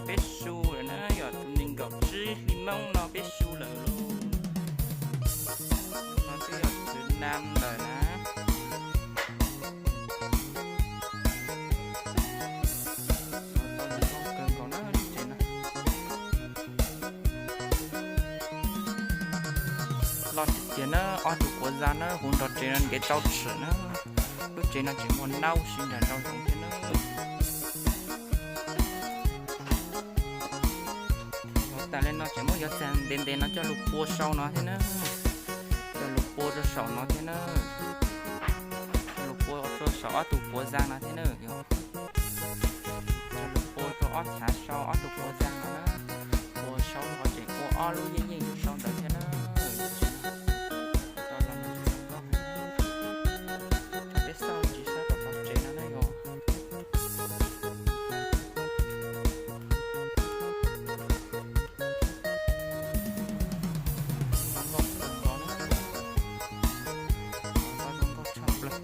Peb su lawm na, yog tus nees nkaum tsib hli Hmoob no peb su lawm lauj. No twb yog thứ năm lawm na. Kawg nkaus na lub tsev no. Loj tiag tiag na, ob tug quav zag na hu nrog tsev no ntev tsau tshwm na. Lub tsev no tseem muaj naub sib nrag nrau zoov thiab na. Ua tas li no tseem muab yuav txag ntev ntev no coj lug pua sau no thiab na. Coj lug pua rau saum no thiab na. Coj lug pua rau saum ob tug quav zag no thiab na. Coj lug pua rau ob chav sau ob tug quav zag no na. Pua sau qhov tseem ua ob lub yeej yeej sau ntawd thiab na. Peb xauj tsis saib rau qhov tsev no na yog. Zoo nkauj kawg nkaus na. Zoo nkauj tshaj plaws.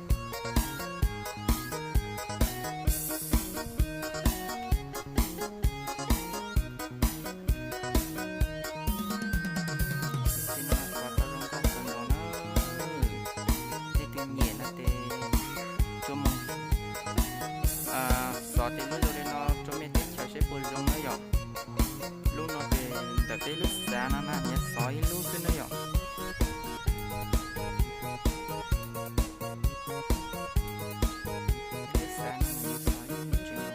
Tsev no xov tau zoo nkauj kawg nkaus na. Leej twg nyiam no ces tsuas mus xov tej lub zoo li no rau mej teb chaws seb puas zoo na yom. Lub no ces ntawm peb lub xav no na nyias xov ib lub xwb na yom. Peb lub xav no nyias xov ib lub tsev.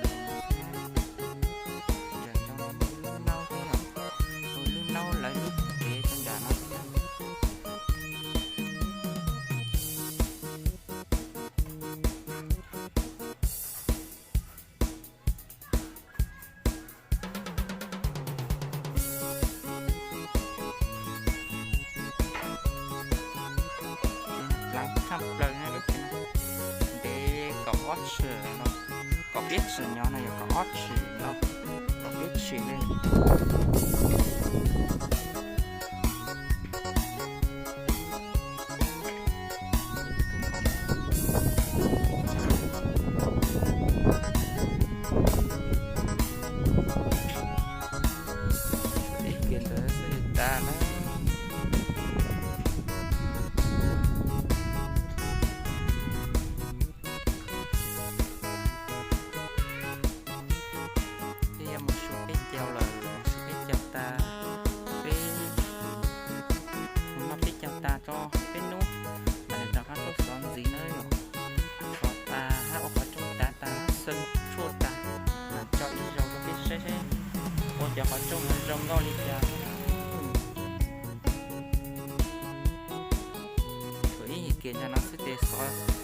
Ntawm no muaj lub naub thiab yom, lub naub lawv lub kev rau nram no thiab. Laav tshaj plaws na lub tsev no. Ntev kaum ob tshim no, kaum peb tshim nyob no yog kaum ob tshim no, kaum peb tshim li. Ib kiag ntawd xwb tas na. Twb yuav mus su peb caug lawm, mus su peb caug tas, peb mus noj peb caug tas tso peb nub, mam li rov qab tuaj xov ntxiv na yom. Xov tas hab ua qhov rooj tav tas, xeeb tshuaj tas, mam tso ib zaug rau peb saib saib ua cov qhov rooj no zoo nkauj li cas. Tshuav ib yig kiag ntawm no xwb ces xov